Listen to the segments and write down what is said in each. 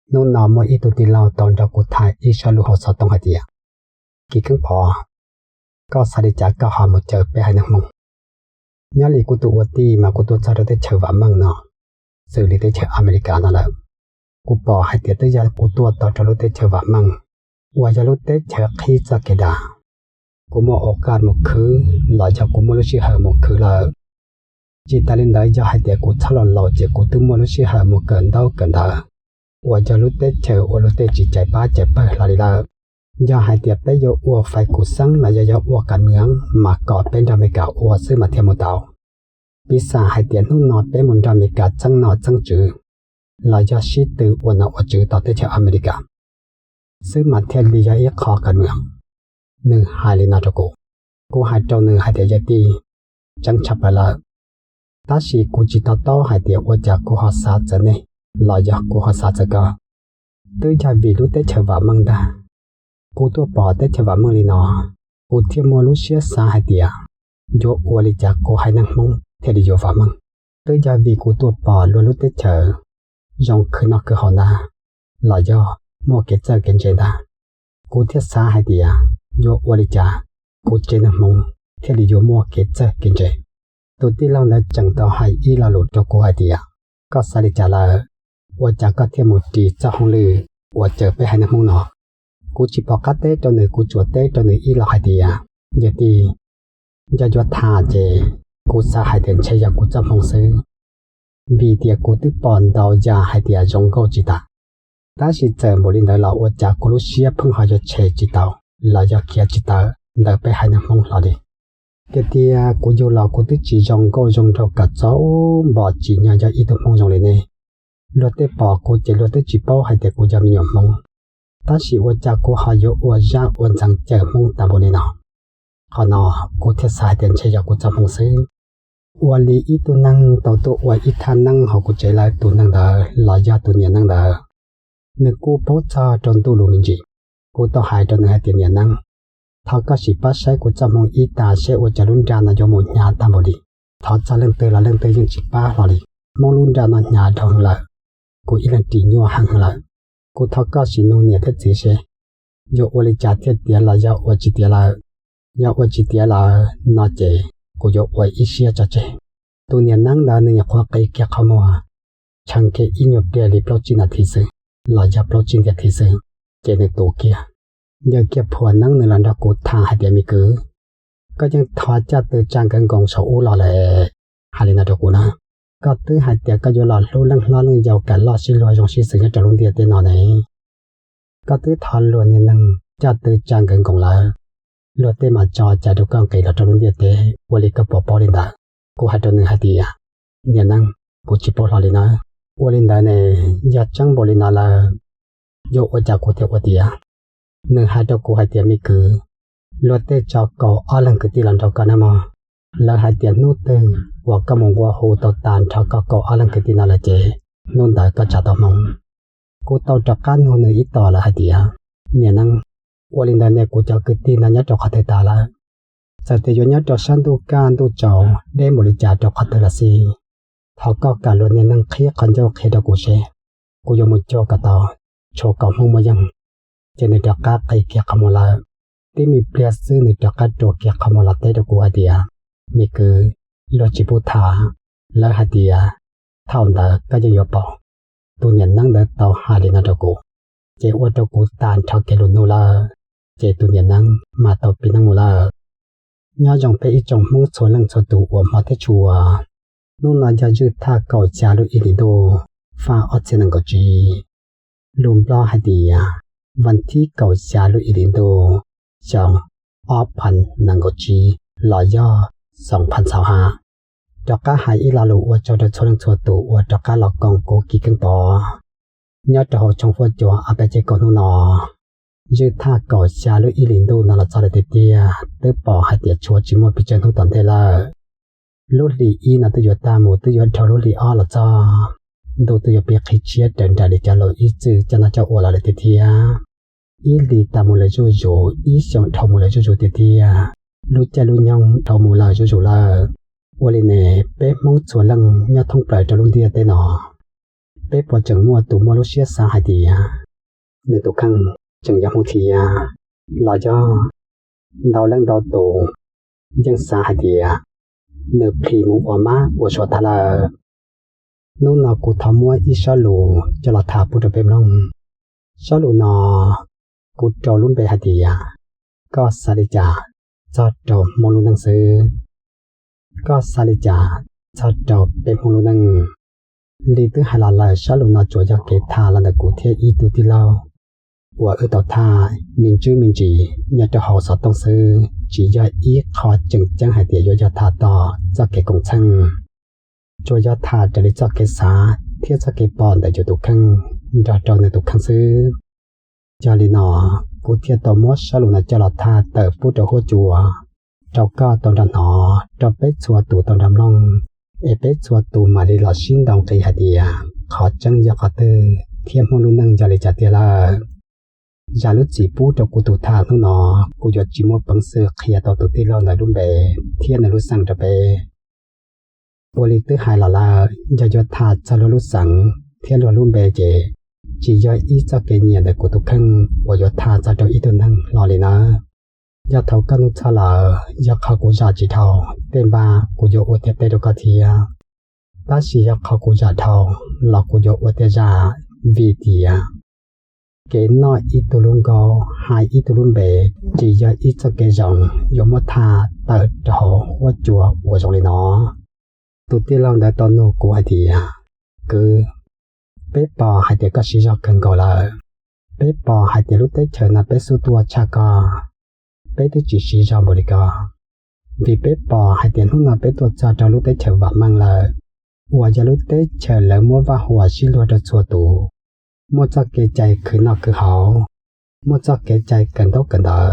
Hnub no muaj ib tug tij laug tau nrog kuv tham ib zaj lus hauv xov tooj hais tias, Kis Keeb Phov, koj xav li cas koj ho mus caw peb haiv neeg Hmoob? Nyob li kuv tus ua tij mas kuv tuaj txog rau teb chaws vam meej no, xws li teb chaws Amelikas no lawm. Kuv pom hais tias twb yog kuv tuaj tau rau lub teb chaws vam meej, uas yog lub teb chaws qhib txoj kev dag. Kuv muaj ua kaj mus khwv los yog kuv muaj lub sij hawm mus khwv lawm. Tsis tas li ntawd, yog hais tias kuv txhob laus laus ces kuv twb muaj lub sij hawm mus kawm ntaub kawm ntawv, uas yog lub teb chaws ua luag tej tsis cais pab cais pawg hlo li lawm. Yog hais tias peb yuav ua fais kum xeeb los yog yuav ua kas mws mas kom peb nrog Amelikas ua xwb mas thiaj mus tau. Piv xam hais tias hnub no peb mus nrog Amelikas txeeb nom txeeb tswv, los yog sib tw ua nom ua tswv tom teb chaws Amelikas xwb mas thiaj li yog ib qho kas mws. Nws hais li no rau kuv. Kuv hais rau nws hais tias, Yawm tij, tseeb tshaj plaws lawm, tab sis kuv tsis to taub hais tias ua cas kuv ho xav txawv nej los yog kuv ho xav txawv koj. Twb yog vim lub teb chaws vam meej ntag. Kuv tuaj pom teb chaws vam meej li no, kuv thiaj muaj lub siab xav hais tias yuav ua li cas kuv haiv neeg Hmoob thiaj li yuav vam meej. Twb yog vim kuv tuaj pom luag lub teb chaws zoo khwv noj khwv haus ntag, los yog muaj kev txawj kev ntse ntag, kuv thiaj xav hais tias yuav ua li cas kuv tsev neeg Hmoob thiaj li yuav muaj kev txawj kev ntse. Tus tij laug ntawd tseem tau hais ib lo lus rau kuv hais tias, Koj xav li cas lawm? Ua cas koj thiaj mus ris txoj hauj lwm uas caw peb haiv neeg Hmoob no? Kuv tsis pom qab teb rau nws, kuv tsuas teb rau nws ib lo hais tias, Yawm tij, yog yuav tham ces kuv xav hais tias ntshe yog kuv txoj hmoo xwb, vim tias kuv twb pom ntau yam hais tias zoo nkauj tsis tas. Tab sis txawm npaum li ntawd los ua cas kuv lub siab pheej ho yuav tshem tsis tau los yog khiav tsis tawm ntawm peb haiv neeg Hmoob hlo li. Tiag tiag kuv yug los kuv twb tsis zoo nkauj zoo nraug kom txaus npaum tsim nyog yog ib tug Hmoob zoo li nej. Luag tej pom kuv ces luag twb tsis paub hais tias kuv yog me nyuam Hmoob, tab sis ua cas kuv ho yuav ua zaj ua ntxeev cawm Hmoob tas npaum li no? Qhov no kuv thiaj xav hais tias ntshe yog kuv txoj hmoo xwb. Ua li ib tug neeg tau tuaj ua ib thaj neeb hauv kuv tsev lawm, tus neeg ntawd los yog tus niam neeb ntawd, nws kuj paub txog rau ntuj lus me ntsis. Kuv tau hais rau nws hais tias, Niam neeb, thov koj sim pab saib kuv txoj hmoo ib tas seb ua cas lub nra no yuav mus hnyav tag npaum li. Thov txog leej twg los leej twg yeej tsis pab hlo li. Hmoob lub nra no hnyav dhau heev lawm, kuv ib leeg ris nyuaj heev heev lawm. Kuv thov koj sim nug niam thiab txiv seb yuav ua li cas thiaj tiav los yog ua tsis tiav lawm. Yog ua tsis tiav lawm no ces kuv yuav ua ib siab tso tseg. Tus niam neeb ntawd nws nyuam qhuav qi kiag qhov muag, tshee kiag ib nyuag pliag li plaub tsib nas this xwb los yog plaub tsib ntiag this xwb, ces nws tus kiag, ncaws kiag phuam neeb nws los nrog kuv tham hais tias, Me kwv, koj yeej thov caj tw tsa nkawd nkoos saum ub los lawm, hais li no rau kuv na. Koj twb hais tias koj yuav los hlub leej hlob leej yau kom loj sib luag zoo sib xws nyob rau lub ntiaj teb no ne. Koj twb thov luag niag neeg caj tw tsa nkawd nkoos lawm, luag tej mas tso cai rau koj nqis los rau lub ntiaj teb, ua li koj puas paub li ntawd? Kuv hais rau nws hais tias, Niam neeb, kuv tsis paub hlo li nawb. Ua li ntawd ne, yog tseeb npaum li no lawm, yuav ua cas kuv thiaj ua tiav? Nws hais rau kuv hais tias, Me kwv, luag tej tso kaum ob leeg kwv tij los nrog koj nawb mog. Lawv hais tias hnub twg uas koj mus nqua hu tau tas nrho koj kaum ob leeg kwv tij no lawm ces hnub ntawd koj tsa tau hmoo. Kuv tau rov qab nug nws ib tom lawm hais tias, Niam neeb, ua li ntawd ne kuv cov kwv tij no nyob rau qhov twg tas lawm? Txawm tias yuav nyob rau sab ntuj kaj ntuj tsaus deb npaum li cas rau qhov twg los xij, thov koj kom luag niag neeg qhib qhov ncauj qhia rau kuv seb kuv yuav mus cuag kom tau, tshuav kom hmoo muaj yeej. Ces nws rov qab qi kiag qhov muag lawm. Tib me pliag xwb nws rov qab rua kiag qhov muag los teb rau kuv hais tias, Me kwv, luag tsis pub tham, lawv hais tias thaum ntawd koj yeej yuav paub. Tus niam neeb ntawd tau hais li no rau kuv, ces ua rau kuv tas nrho kev lus nug lawm, ces tus niam neeb mas tau pib neeb mus lawm. Nyob zoo peb ib tsoom Hmoob txhua leej txhua tus uas hmov thiab tshua. Hnub no yog zwj thaj kaum xya lub ib hlis ntuj, faj ob txhiab nees nkaum tsib. Lus Nplog hais tias vas thib kaum xya lub ib hlis ntuj, xyoo ob phav nees nkaum tsib los yog xoom phav xaum ha. Rov qab hais ib lo lus ua tsaug rau txhua leej txhua tus uas rov qab los koom kuv Kis Keeb Pov nyob rau hauv tshooj huab cua A P C kaum hnub no. Zwj thaj kaum xya lub ib hlis ntuj no los txog lawm tiag tiag, twb pom hais tias tshuav tsis muaj pes tsawg hnub tom ntej lawm. Lub hlis ib no twb yuav tag mus, twb yuav dhau lub hlis ob los txog. Ntuj twb yuav pib qhib tshiab raws nraim li cov laus ib txwm coj noj coj ua los lawm tiag tiag. Ib hlis tas mus lawm zuj zus, ib xyoos dhau mus lawm zuj zus tiag tiag. Lub caij lub nyoog dhau mus lawm zuj zus lawm. Ua li ne, peb Hmoob txhua leej nyob thoob plaws rau lub ntiaj teb no, Peb puas tseem muaj tus muaj lub siab xav hais tias nws tus kheej tseem yuav mus thiab? Los yog ntau leej ntau tus yeej xav hais tias nws plhis mus ua mab ua suav tag lawm? Hnub no kuv thov muab ib sob lus coj los tham pub rau peb mloog. Sob lus no kuv rau lub npe hais tias koj xav li cas txog rau Hmoob lub neej xwb? Koj xav li cas txog rau peb Hmoob lub neej? Li twb hais los lawm, sob lus no tsuas yog kev tham los ntawm kuv thiab ib tug tij laug uas wb tau tham me ntsis me ntsis nyob rau hauv xov tooj xwb, tsis yog ib qho tseem ceeb hais tias yuav yog tham txog txoj kev koom txheej. Tsuas yog tham raws li txoj kev xav thiab txoj kev pom ntawm yus tus kheej nrog rau nws tus kheej xwb. Yog li no, kuv thiaj tau muab sob lus no coj los tham tawm pub rau huab cua, rau koj tau nrog hnov, rau peb txhua tus tau nrog mloog, es peb txhua tus mam li los sib ntaus nqi hais tias qhov tseeb yog qhov twg thiab Hmoob lub neej yog li cas tiag lawm. Zam lub txim pub rau kuv tus tham hnub no, kuv yuav tsis muaj peev xwm qhia tau tus tij laug ntawd lub npe thiab nws lub xeem rau peb. Ua li twb hais los lawm, yog yuav tham txog luag lub xeem thiab luag lub npe ces tsis yog ib txoj kev nyiam ntawm kuv tus kheej uas yuav tham txog rau ib tug neeg hlo li nawb. Yog thaum koj nug txog lawm, yog qhov kuv zam tsis dhau, tej npaj kuv yuav ua tiag teb rau koj thiab. Tab sis yog qhov kuv zam dhau los kuv yuav ua tiag zam, vim tias kev noj ib tug lub nkaub hais ib tug lub npe tsis yog ib txoj kev zoo yuav muab tham tawm rau hauv huab cua uas zoo li no. Tus tij laug ntawd tau nug kuv hais tias, kwv, peb pom hais tias koj siv zog kawg nkaus lawm. Peb pom hais tias lub teb chaws no peb xub tuaj tshaj koj, peb twb tsis siv zog npaum li koj. Vim peb pom hais tias hnub no peb tuaj txog rau lub teb chaws vam meej lawm, uas yog lub teb chaws lawv muab vaj huam sib luag rau txhua tus, muaj txoj kev cai khwv noj khwv haus, muaj txoj kev cai kawm ntaub kawm ntawv,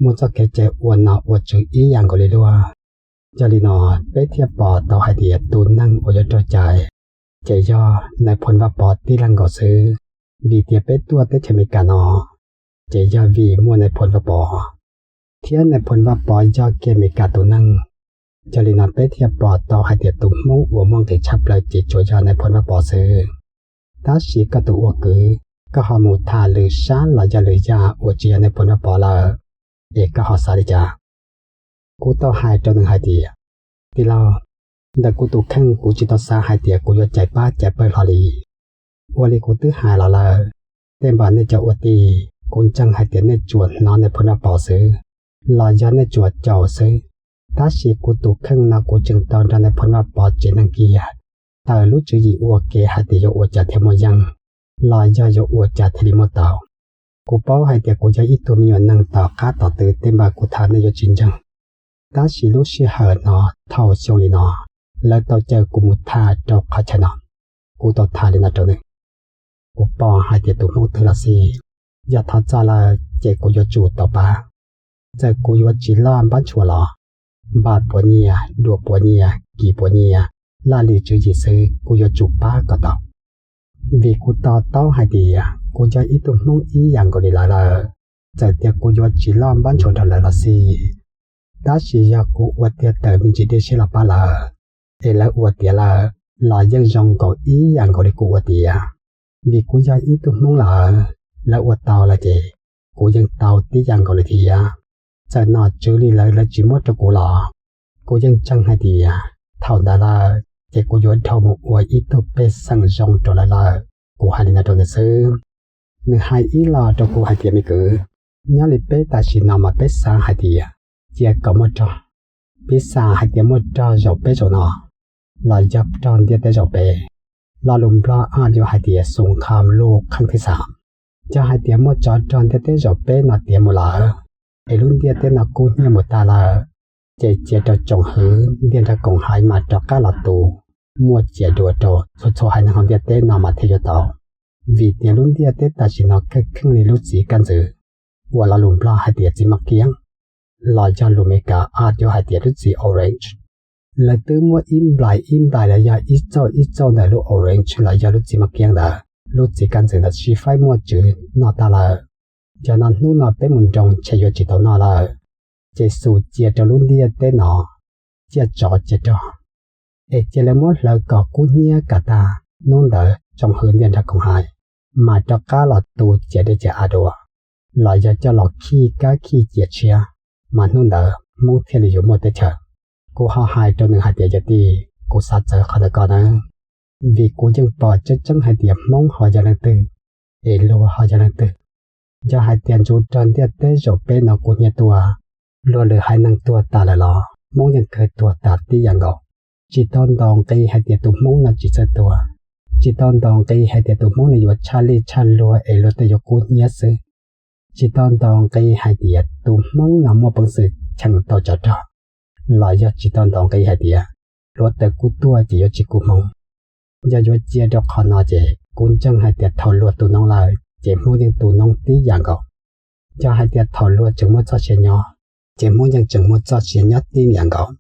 muaj txoj kev cai ua nom ua tswv ib yam nkaus li luag. Yog li no, peb thiaj pom tau hais tias tus neeg uas yuav raug cais ces yog nais phoo Vaj Pov tib leeg nkaus xwb. Vim tias peb tuaj teb chaws Amelikas no ces yog vim muaj nais phoo Vaj Pov, thiab nais phoo Vaj Pov yog kiag Amelikas tus neeg. Yog li no peb thiaj pom tau hais tias tus Hmoob uas muaj nqis tshaj plaws ces tsuas yog nais phoo Vaj Pov xwb. Tab sis koj tus ua kwv, koj ho mus tham lwm sab los yog lwm yam uas tsis yog nais phoo Vaj Pov lawm, es koj ho xav li cas? Kuv tau hais rau nws hais tias, tij laug, ntawm kuv tus kheej kuv tsis tau xav hais tias kuv yuav cais pab cais pawg hlo li. Ua li kuv twb hais los lawm, tej npam nej cov ua tij, kuv ntseeg hais tias nej tsuas hnov nais phoo Vaj Pov xwb, los yog nej tsuas caum xwb. Tab sis kuv tus kheej no kuv tseem tau nrog nais phoo Vaj Pov tsev neeg kiag, tawm lub tswv yim ua ke hais tias yuav ua cas thiaj muaj yeej, los yog yuav ua cas thiaj li muaj tau. Kuv paub hais tias kuv yog ib tug me nyuam neeg tom qab tom tw, tej npam kuv tham nej yuav tsis ntseeg. Tab sis lub sij hawm no, thaum xyoo li no, lawv tau caw kuv mus tham rau qhov chaw no. Kuv tau tham li no rau nws, kuv pom hais tias tus Hmoob twg los xij, yog thov txog lawm ces kuv yuav tsum tau pab. Txawm kuv yuav tsis loj npab ntshua los, npam puas nyiaj, duam puas nyiaj, kim puas nyiaj, laj lim tswv yim xwb kuv yuav tsum pab kom tau. Vim kuv to taub hais tias kuv yog ib tug Hmoob ib yam nkaus li lawv lawm. Txawm tias kuv yuav tsis loj npab ntshua nrog lawv los xij, tab sis yog kuv ua tiag tawm me ntsis dej siab los pab lawv, es lawv ua tiav lawm los yeej zoo nkaus ib yam nkaus li kuv ua tiav. Vim kuv yog ib tug Hmoob lawm, lawv ua tau lawm ces kuv yeej tau tib yam nkaus li thiab. Txawm nom tswv li lawv lawv tsis muab rau kuv los, kuv yeej ntseeg hais tias thaum ntawd lawm ces kuv yuav dhau mus ua ib tug pej xeem zoo rau lawv lawm. Kuv hais li no rau nws xwb. Nws hais ib los rau kuv hais tias, me kwv, nyob li peb tam sim no mas peb xav hais tias cia kom muaj rog, piv xam hais tias muaj rog zaum peb zaum no, los yog rog ntiaj teb zaum peb, lo lus Nplog yuav hais tias soo kham lub kheej thib xam. Yog hais tias muaj tsov rog ntiaj teb zaum peb no tiav mus lawm, es lub ntiaj teb no kub hnyiab mus tag lawm, ces cia rau tsoom hwv ntiaj nrag koom haiv mas rov qab los tu, muaj cia dua rau txhua txhua haiv neeg hauv ntiaj teb no mas thiaj yuav tau. Vim tias lub ntiaj teb tam sim no kheej kheej li lub txiv kab ntxwv, uas lo lus Nplog hais tias txiv maj kiab, los yog lus Meskas yuav hais tias lub txiv orange. Lawv twb muab ib nplais ib nplais los yog ib txauj ib txauj ntawm lub orange los yog lub txiv maj kiab ntawd, lub txiv kab ntxwv ntawd sib faib muaj tswv noj tag lawm. Yog no hnub no peb mus nroo ntshe yuav tsis tau noj lawm, ces xum cia rau lub ntiaj teb no ciaj tsov ciaj rog, es cia lawv muab hlawv kom kub hnyiab kom tag, hnub ntawd tsoom hwv ntiaj nrag koom hais, mas rov qab los tu ciam dej ciam av dua, los yog coj los khij kab khij cia tshiab, mas hnub ntawd Hmoob thiaj li yuav muaj teb chaws. Kuv ho hais rau nws hais tias, yog tij, kuv xav txawv qhov ntawd koj nawb, vim kuv yeej pom tseeb tseeb hais tias Hmoob ho yog leej twg, es luag ho yog leej twg. Yog hais tias ntsuj rog ntiaj teb zaum peb no kub hnyiab tuag, luag lwm haiv neeg tuag tas lawm los Hmoob yeej kawg tuag tas tib yam nkaus. Tsis tau ntaus nqi hais tias tus Hmoob no tsis txawj tuag, tsis tau ntaus nqi hais tias tus Hmoob no yuav tshaj lij tshaj luag es luag tej yuav kub hnyiab xwb. Tsis tau ntaus nqi hais tias tus Hmoob no muaj peev xwm cheem tau tsov rog, los yog tsis tau ntaus nqi hais tias hluav taws kub tuaj ces yuav tsis kub Hmoob. Yog yuav cia rau qhov no ces kuv ntseeg hais tias thaum luag tu noob lawm ces Hmoob yeej tu noob tib yam nkaus. Yog hais tias thaum luag tseem muaj txoj sia nyob, ces Hmoob yeej tseem muaj txoj sia nyob tib yam nkaus.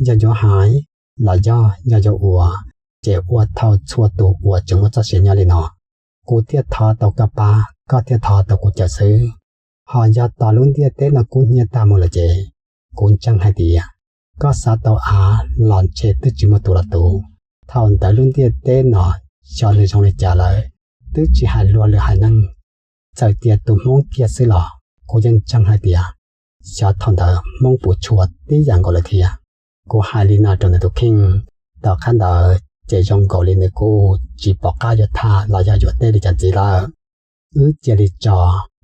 Yog yuav hais los yog, yog yuav ua, ces ua thaum txhua tus uas tseem muaj txoj sia nyob li no, kuv thiaj thov tau koj pab, koj thiaj thov tau kuv cawm xwb. Ho yog tos lub ntiaj teb no kub hnyiab tag mus lawm ces kuv ntseeg hais tias koj xav tau av los ntshe twb tsis muaj tus los tu. Thaum ntawd lub ntiaj teb no xyov nws zoo li cas lawm, twb tsis hais luag lwm haiv neeg, txawm tias tus Hmoob kiag xwb los kuv yeej ntseeg hais tias xyov thaum ntawd Hmoob puas tshuav tib yam nkaus lawm thiab. Kuv hais li no rau nws tus kheej, tom qab ntawd ces zoo nkaus li nws kuj tsis pom qab yuav tham los yog yuav teb li cas ntxiv lawm. Wb cia li tso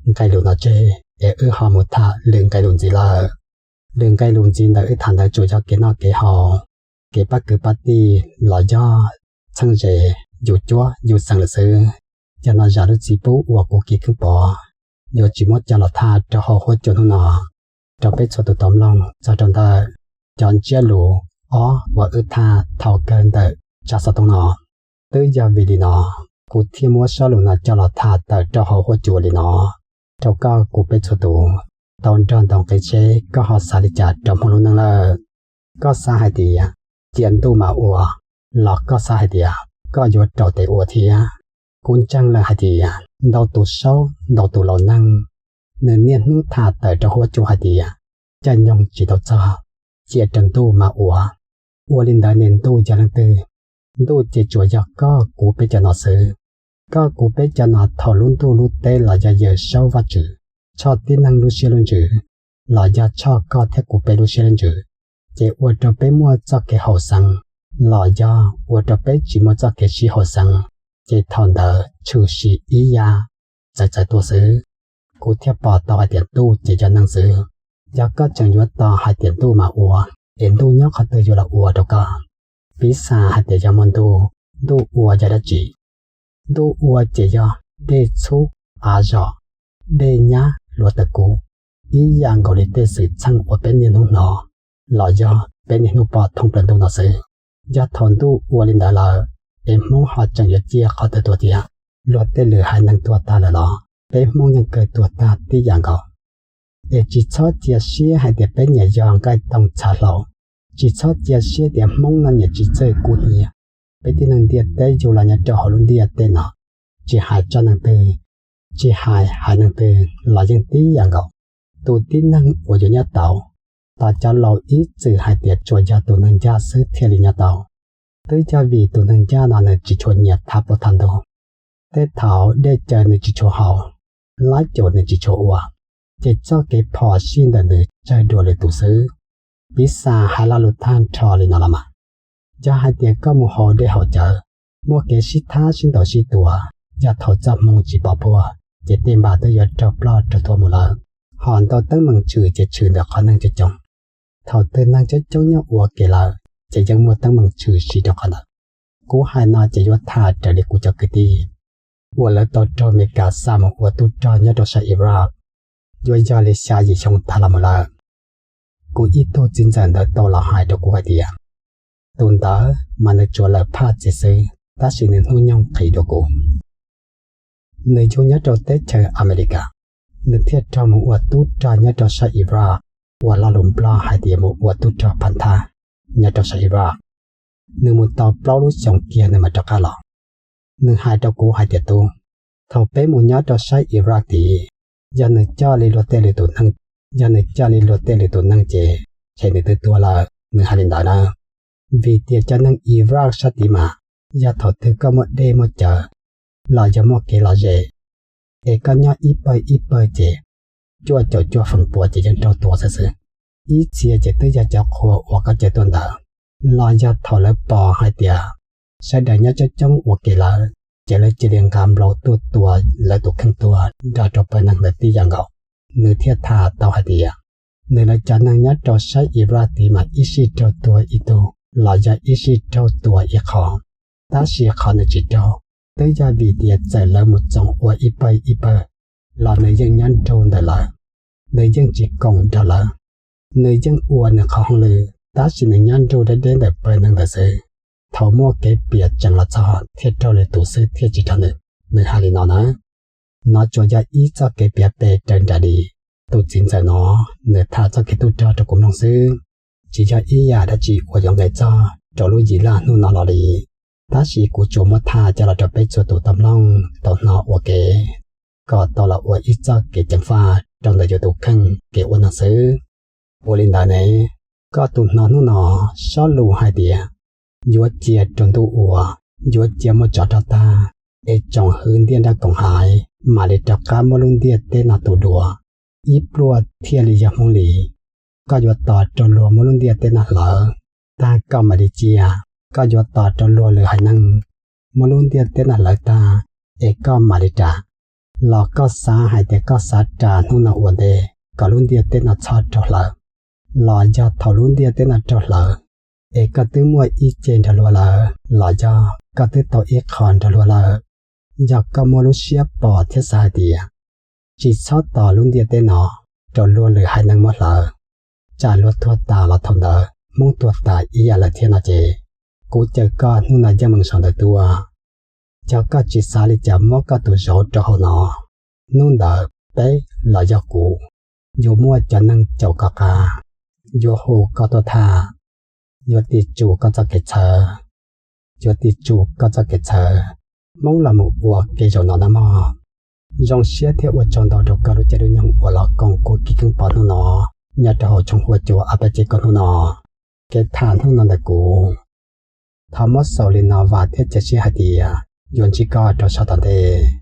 nqe lus no tseg es wb ho mus tham lwm nqe lus ntxiv lawm. Lwm nqe lus ntxiv ntawm wb tham ntawd tsuas yog kev noj kev haus, kev pab kwv pab tij los yog txheeb ze yus cuab yus xeem lawm xwb. Yog no zam lub txim pub uas kuv Kiv Keeb Pov yuav tsis muab coj los tham rau hauv huab cua hnub no rau peb txhua tus tau mloog txog rau ntawm cov ntsiab lus ob uas wb tham thaum kawg ntawm tsab xov tooj no. Twb yog vim li no kuv thiaj muab sob lus no coj los tham tawm rau hauv huab cua li no rau koj kuv peb txhua tus tau nrog ntaus nqi seb koj ho xav li cas rau Hmoob lub neej lawm. Koj xav hais tias cia ntuj mas ua, los koj xav hais tias koj yuav raus tes ua thiab? Kuv ntseeg lawm hais tias ntau tus saub ntau tus laus neeg, nws niaj hnub tham tawm rau huab cua hais tias caij nyoog tsis tau txog, cia rau ntuj mas ua. Ua li ntawd ne ntuj yog leej twg? Ntuj ces tsuas yog koj kuv peb cov no xwb. Koj kuv peb cov no thaum lub ntuj lub teb los yog Yawm Saub Vajtswv tshoj tib neeg lub siab lub ntsws, los yog tshoj koj thiab kuv peb lub siab lub ntsws, ces ua rau peb muaj txoj kev haum xeev, los yog ua rau peb tsis muaj txoj kev sib haum xeev, ces thaum ntawd tshwm sim ib yam txawv txawv tuaj xwb. Kuv thiaj pom tau hais tias ntuj ces yog neeg xwb. Yog koj tseem yuav tos hais tias ntuj mas ua, es ntuj nyob qhov twg yuav los ua rau koj? Piv xam hais tias yog muaj ntuj, ntuj ua yog dab tsi? Ntuj ua ces yog dej txhub, av zom, dej nyab, hluav taws kub, ib yam nkaus li tej xwm txheej uas peb niaj hnub hnov los yog peb niaj hnub pom thoob plaws ntuj no xwb. Yog thaum ntuj ua li ntawd lawm, es Hmoob ho tseem yuav cia qhov twg tuag tiag? Luag tej lwm haiv neeg tuag tag lawm los peb Hmoob yeej kawg tuag tag tib yam nkaus. Es tsis txhob cia siab hais tias peb nyiam yog nqaij toog txha hlau, tsis txhob cia siab tias Hmoob no nyiam tsis txawj kub hnyiab. Peb tib neeg ntiaj teb yug los nyob rau hauv lub ntiaj teb no, tsis hais tsob neeg twg, tsis hais haiv neeg twg los yeej tib yam nkaus. Tus tib neeg uas yuav nyob tau, tos cov laus ib txwm hais tias tsuas yog tus neeg ncaj xwb thiaj li nyob tau. Twb yog vim tus neeg ncaj no nws tsis tshua nyiam thab plaub thab ntug, tej thaum dej caws nws tsis tshua haus, lab caum nws tsis tshua ua, ces txoj kev phom sij ntawm nws tsawg dua lwm tus xwb. Piv xam hais lo lus tag nrho li no los mas, yog hais tias koj mus haus dej haus cawv, muaj kev sib thab sib ntaus sib tua, yog thaum txoj hmoo tsis pom puag, ces tej npam twb yuav raug ploj raug tuag mus lawm. Ho ntau teeb meem tshwm ces tshwm ntawm qhov neeg coob coob. Thaum twg neeg coob coob nyob ua ke lawm, ces yeej muaj teeb meem tshwm sim rau qhov ntawd. Kuv hais no ces yuav tham raws li kuv cov kwv tij uas lawv tau raug Amelikas xa mus ua tub rog nyob rau sab Iraq, yuav yog li xya yim xyoo tas los mus lawm. Kuv ib tug txiv ntxawm ntawd tau los hais rau kuv hais tias, tus ntawd mas nws tsuas lawm phaj txiv xwb, tab sis nws hnub nyoog qis dua kuv. Nws yug nyob rau teb chaws Amelikas, nws thiaj raug mus ua tub rog nyob rau sab Iraq, uas lo lus Nplog hais tias mus ua tub rog phaj thab nyob rau sab Iraq. Nws mus tau plaub lub xyoos kiag nws mam rov qab los. Nws hais rau kuv hais tias, tub, thaum peb mus nyob rau sab Iraq tid, yog nws coj li luag tej lwm tus neeg, yog nws coj li luag tej lwm tus neeg ces, ces nws twb tuag lawm. Nws hais li ntawd na. Vim tias cov neeg Iraq sab tid mas, yog thaum twg koj muaj dej muaj cawv, los yog muaj kev lom zem, es koj nyob ib pawg ib pawg ces cuaj caum cuaj feem pua ces yeej raug tua xwb xwb. Ib txhia ces twb yog cov qhua uas koj caw tuaj ntawd, los yog thaum lawv pom hais tias sawv daws nyob coob coob ua ke lawm, ces lawv cia li nqa nplua tuaj tua lawv tus kheej tuag nrog rau pawg neeg ntawd tib yam nkaus. Nws thiaj tham tau hais tias, nws lawv cov neeg nyob rau sab Iraq tid mas ib sij raug tua ib tug los yog ib sij raug tua ib qho, tab sis qhov nws tsis raug, twb yog vim tias txawm lawv mus txoos ua ib pawg ib pawg los nws yeej nyob nrug ntawm lawv, nws yeej tsis koom nrog lawv. Nws yeej ua nws qhov hauj lwm tab sis nws nyob nrug deb deb ntawm pawg neeg ntawd xwb. Thaum muaj kev piam tseem los txog thiaj raug lwm tus xwb thiaj tsis raug nws. Nws hais li no na. Nov tsuas yog ib txoj kev piav pe raws nraim li tus txiv ntxawm no nws tham txoj kev tub rog rau kuv mloog xwb, tsis yog ib yam dab tsi uas yuav nqes txog rau lub yim laj hnub no los li. Tab sis kuv tsuas muab tham coj los rau peb txhua tus tau mloog tau hnov ua ke, kom tau los ua ib txoj kev ceev faj rau ntawm yus tus kheej kev ua neeg xwb. Ua li ntawd ne, koj tus hnov hnub no, sob lus hais tias yuav cia rau ntuj ua, yuav cia muaj tsov rog tag, es tsoom hwv ntiaj nrab koom haiv mam li rov qab muab lub ntiaj teb no tu dua. Ib pluaj thiaj li yog Hmoob li. Koj yuav tos rau luag muab lub ntiaj teb no hlawv tag koj mam li cia, koj yuav tos rau luag lwm haiv neeg muab lub ntiaj teb no hlawv tag, es koj mam li ras. Los koj xav hais tias koj xav ras hnub no ua ntej kom lub ntiaj teb no txhob raug hlawv, los yog thaum lub ntiaj teb no raug hlawv, es koj twb muaj ib ce nrog luag lawm los yog koj twb tau ib qho nrog luag lawm, yog koj muaj lub siab pom thiab xav hais tias tsis txhob tos lub ntiaj teb no rau luag lwm haiv neeg muab hlawv, tsam luag tuag tas los thaum ntawd Hmoob tuag tas ib yam lawm thiab no ces, kuv caw koj hnub no yeej meem saum ntawd tuaj. Yog koj tsis xav li cas muab koj tus zauv rau hauv no, hnub ntawd peb los yog kuv yuav muaj cov neeg caum koj qab, yuav hu koj tuaj tham, yuav tis tsum koj txoj kev txhawj, yuav tis tsum koj txoj kev txhawj, Hmoob los mus ua ke zaum no nawb mog. Zoo siab thiab ua tsaug ntau rau koj lub caij lub nyoog uas los koom kuv Kis Keeb Pov hnub no nyob rau hauv tshooj huab cua A P C koj hnub no. Kev tham hnub no ntawm kuv thov muab xaus li no, vam thiab cia siab hais tias yuav ntsib koj rau sab tom ntej.